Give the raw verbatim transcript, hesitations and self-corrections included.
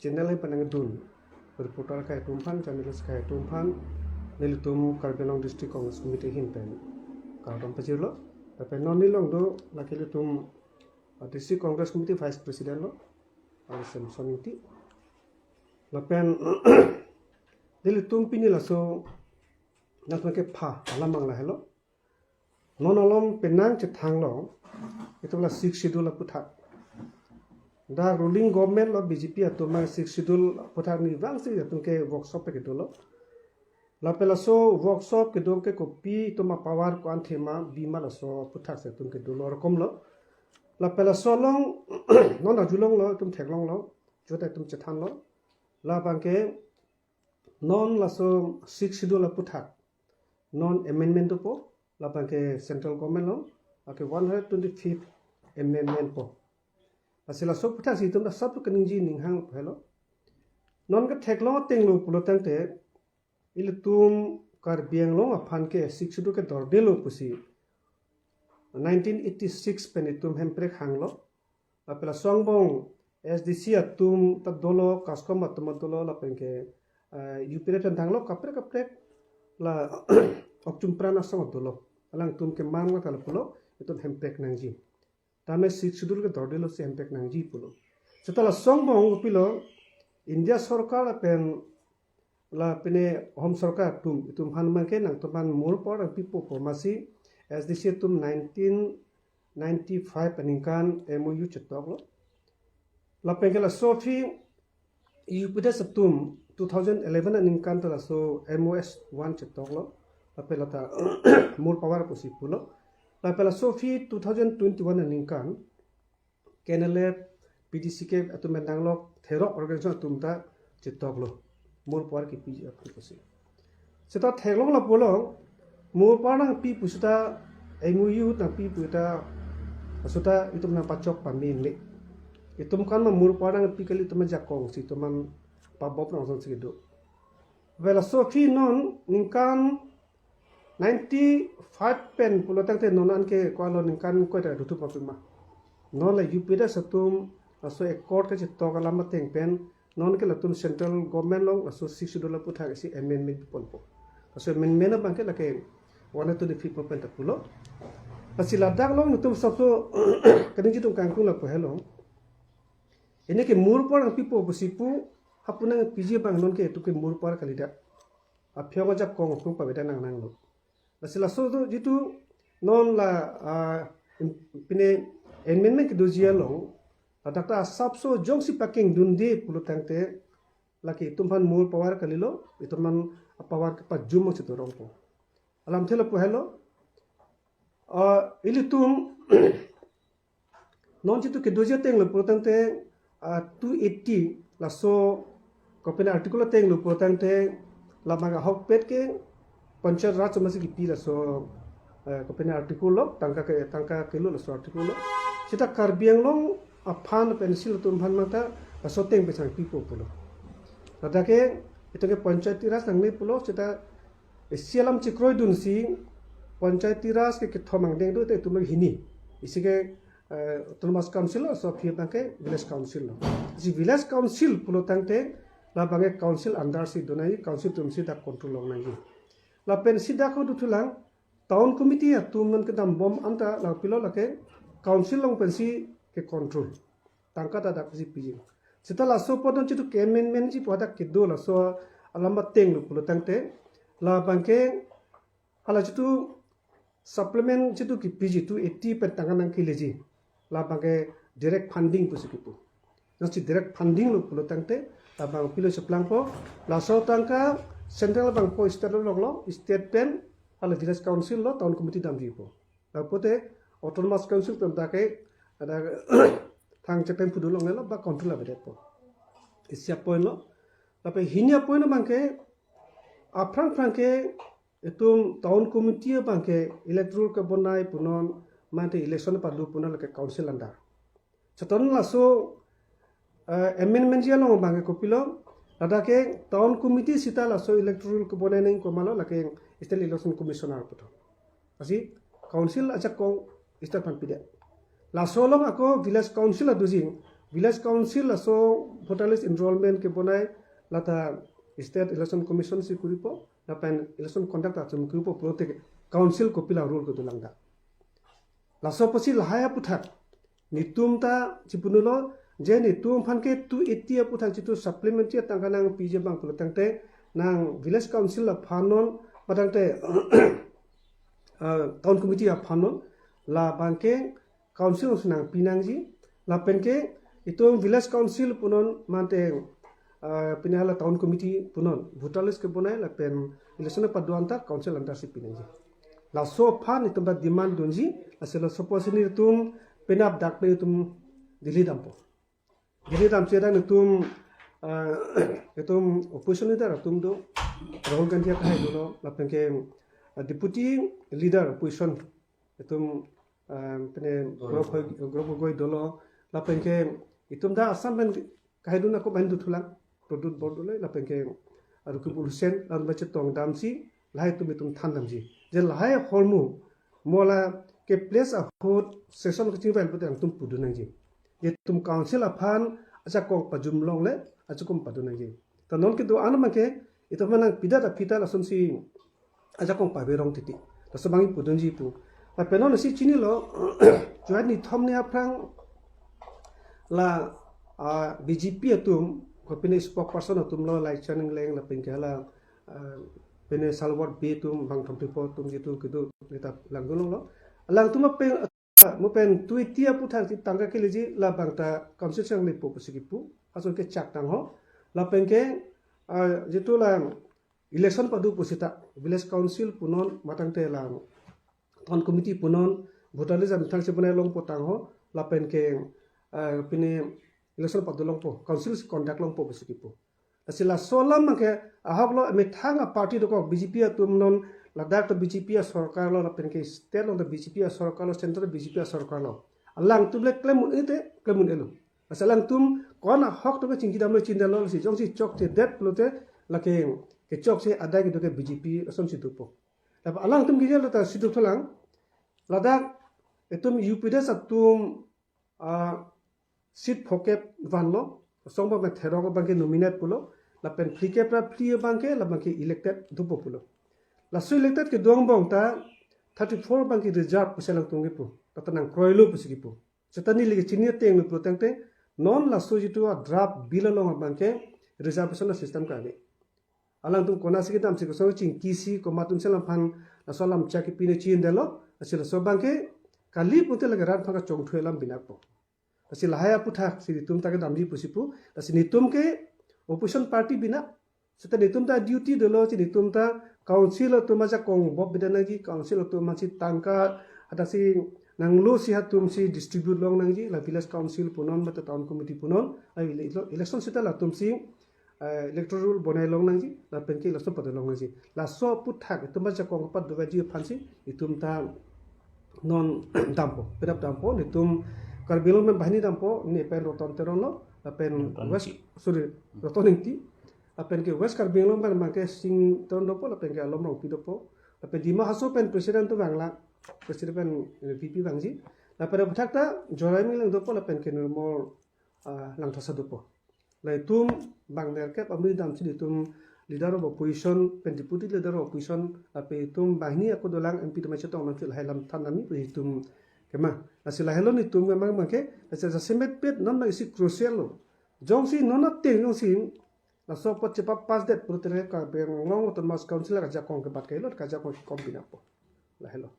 channel ahin pen nangdun reporter akai atum aphan, journalist akai atum aphan, nelitum Karbi Anglong District Congress Committee ahin pen kardom pajirlo. Lapen non neli along do lake ilitum, uh, District Congress Committee Vice President lo, R Samson Ingti. Lapen nelitum pini laso nangtum kepha alam abang lahelo. Non alom penang chethanglo, itum la Sixth Schedule aphuthak. Dak ruling government lo B J P atum abang Sixth Schedule aphuthak ni vangsi itum ke workshop kedo lo. Lapen laso workshop kedo ke kopi itum apower ko-an thema bima laso aphuthak si itum kedo lo rokom lo. Lapen laso along non arjulonglo, itum theklonglo, jota itum chethanlo. Labang ke non laso Sixth Schedule aphuthak non amendment dopo, labang ke central government along, lake one hundred twenty-fifth amendment po. Lasi laso aphuthak si itum dak sap kaningje ning hang helo. Non ketheklong atenglo pulo tangte, ilitum Karbi Anglong aphan ke Sixth Schedule kedordelo pusi nineteen eighty-six pen itum hemprek hanglo. Lapen laso angbong S D C atum ta dolo, CASCOM atum ta dolo, lapen ke, eh, U P F atum thanglo, kaprek kaprek la Okchum Pran asong dolo. Alangtum keman ma kala pulo, itum hemprek nangji. Tame Sixth Schedule kedordelo si hemprek nangji pulo. Seta laso angbong kopilo, India sorkar lapen la pine Home Sorkar atum, itum aphan abang ke nangtum aphan mur power nangpipo pu masi S D C atum nineteen ninety-five aningkan M O U chetoklo. Lapen ke laso aphi U P D S atum two thousand eleven aningkan ta laso M O S one chetoklo. Lapen lata mur power pusi pulo. Lapen laso aphi two thousand twenty-one aningkan K N L F, P D C K atum pen danglok therok organization atum ta chetoklo. Mur power kepiji aphan pusi. Seta theklong lapulo, mur power nangpi pu seta M O U nangpi pu ta, seta itum nangpachok pameme. Itum kan ma mur power nangpi kali, itum ajakong si itum aphan pabop nang ason si kedo. Lapen laso aphi non ningkan ninety-five pen pulo tangte non an ke ko-an lo, ningkan koi ta duthup ma pima. Non la U P D S atum laso accord kachetok alam ateng pen non ke latum central government along laso Sixth Schedule aphuthak si amendment ponpo. Laso amendment abang ke lake one twenty-fifth pen ta pulo. Lasi ladak along itum sap so kaningje atum kangtung lapu helo. Pini ke mur power nangpipo pusi pu, hapu nangpiji abang non ke itum ke mur power kalidet. Aphi-ong ajakong atum pavedet nang nanglo. Lasi laso tu jitu non la, ah, im-, pine amendment kedoji along, ladak ta asap so jongsi pakengdunde pulo tangte, lake itum aphan mur power kalilo, itum aphan power kepajum mo chetorongpo. Alamthe lapu helo, ah, ilitum non jitu kedoji atenglo pulo tangte, ah, two eighty laso kopine article atenglo pulo tangte, labang ahokpet ke Panchayat Raj masi kipi laso, eh, kopine article lo, tangka ke, tangka kelo laso article lo. Seta Karbi Anglong aphan pensi latum aphan mata laso ateng pen nangpipo pulo. Ladak ke itum ke Panchayati Raj nangne pulo, seta isi alam chekroidunsi Panchayati Raj ke kethom angdeng do te itum lo hini. Isi ke, eh, Autonomous Council lo, laso aphi abang ke Village Council lo. Si Village Council pulo tangte labang ke council under si do nangji, council atum si dak control long nangji. Lapen si dak ko duthulang, town committee atum non kedambom anta la pilo lake council along pensi kecontrol. Tangka ta dak si piji. Seta laso apot non jitu ke amendment ji pu hadak kedo laso alam atenglo pulo tangte, labang ke hala jitu supplement jitu kepiji two eighty pen tangka nangkeleji, labang ke direct funding pusi kipu. Nasi direct funding lo pulo tangte, labang pilo cheplangpo, laso tangka central abangpo, state lo loklo, state pen hala Village Council lo, Town Committee damjipo. Lapu te Autonomous Council pen ta ke ada thang chetem pudulong lo ba control avedetpo. Isi apoint lo. Lapen hini apoint abang ke, aphrang phrang ke itum Town Committee abang ke electoral kebonai punon, mate election padu punon lake council under. Seta non laso, eh, amendment ji along abang ke kopilo, ladak ke Town Committee seta laso electoral kebonai nangji komatlo, lake State Election Commissioner puthot. Lasi council ajakong state aphan pidet. Laso along ako Village Council adoji, Village Council laso voter list enrollment kebonai lata State Election Commission si kuripo, lapen election conduct atum kuripo pulote council kopilo rule kedolang dak. Laso apotsi lahai aputhak netum ta chipunulo, je netum aphan ke two eighty aputhak jitu supplementary atangka nangpiji abang pulo tangte nang Village Council aphan non, matangte ah, Town Committee aphan non, labang ke council si nangpi nangji, lapen ke itum Village Council punon mate ah, pine hala Town Committee punon voter list kebonai lapen election pado anta council anta si pi nangji. Laso aphan itum ta demand dunji, lasi laso apotsi netum penap dak pen itum Delhi dampo. Delhi damsi dak netum ah, itum opposition leader atum do, Rahul Gandhi akhai dolo, lapen ke ah, deputy leader opposition itum ah, pine Gaurav Gogoi. Gaurav Gogoi dolo, lapen ke itum ta Assam pen kahai dun ako bandu thulang, Pradyot Bordoloi, lapen ke ah, Rakibul Hussain, lapen chetong damsi lahai itum itum than damji. Je lahai ahormu mo la ke place ahut session kachingvai pute nangtum pudun nangji. Je itum council aphan ajakong pajum longle ajakong padun nangji. Ta non kedo-an abang ke itum aphan nangpidet aphi ta lasonsi ajakong pave rong titi. Laso abang pudunji pu. Lapen non si chinilo, July nithom ni aphrang la ah, B J P atum, kopine spokesperson atum lo, Laichan Engleng lapen ke hala ah, pine Salwar Bey atum, Bangthom Tepo atum jitu kedo kita langdun longlo. Alangtum apen, mo pen two eighty aputhak si tangka keleji, labang ta council si nanglepo pusi kipu, ason ke chak tangho, lapen ke ah, jitu la election pado pusita Village Council punon, matangte la Town Committee punon, voter list amethang si bonai longpo tangho, lapen ke ah, pine election pado longpo, council si conduct longpo pusi kipu. Lasi laso alam abang ke ahok lo, methang a party dokok, B J P atum non, ladak ta B J P asorkar lo, lapen ke state lo ta B J P asorkar lo, center B J P asorkar lo. Alangtum le klem un-e te klem un-elo. Lasi alangtum ko-an ahok atum ke chingki damlo, chindamlo, lasi jongsi chokchedet pulote lake kechokche adai kedo ke B J P asonsi dopo. Lapen alangtum kejalo ta si do thulang, ladak itum U P D S atum ah, seat phokep vanlo, songba me therok abang ke nominate pulo, lapen phlikep ra phli abang ke labang ke elected dopo pulo. Laso elected kedo angbong ta thirty-four abang ke reserve pusi alangtum kipu, lata nangkroilo pusi kipu. Seta neli kechini ateng lo pulo tangte, non laso jitu a draft bill along abang ke reservation a system kave. Alangtum konatsi kedamsi kosong chingkisi, komat atum si alangphan laso alam chak kipine chindelo, lasi laso abang ke kali pute lake rat aphan kachongthu alam binakpo. Lasi lahai aputhak si netum ta kedamji pusi pu, lasi netum ke opposition party bina, seta netum ta duty dolo, si netum ta council atum ajakong bop bida nangji, council atum aphansi tangka hadak si nanglo si hatum si distribute long nangji, la village council punon, mate town committee punon, la ele-, election seta latum si ah, electoral roll bonai long nangji, lapen ke laso pado long nangji. Laso aputhak itum ajakong kepadoji aphansi itum ta non dampo, penap dampo, netum Karbi Anglong pen banghini dampo, ne pen Roton Teron lo, lapen Roton West, Engti. Sorry, Roton Engti. Lapen ke West Karbi Anglong pen abang ke Sing Teron dopo, lapen ke Alom Rongpi dopo. Lapen Dima Hasao pen president atum vanglo, president pen V P vangji. Lapen aputhak ta Joyram Engleng dopo, lapen ke Nirmol ah, Langthasa dopo. La itum bang nerkep amri damsi itum leader of opposition, pen deputy leader of opposition, lapen itum banghini ako dolang M P atum chetong nangsi lahai alam than nami pu itum kemang. Lasi lahai lo netum kemang abang ke, lasi jasemet pet non abang isi crucial lo. Jongsi non ateng jongsi laso apot chepa-pass det pulote Karbi Anglong Autonomous Council ajakong kebat kailo, ajakong kekom binakpo. Lahai lo.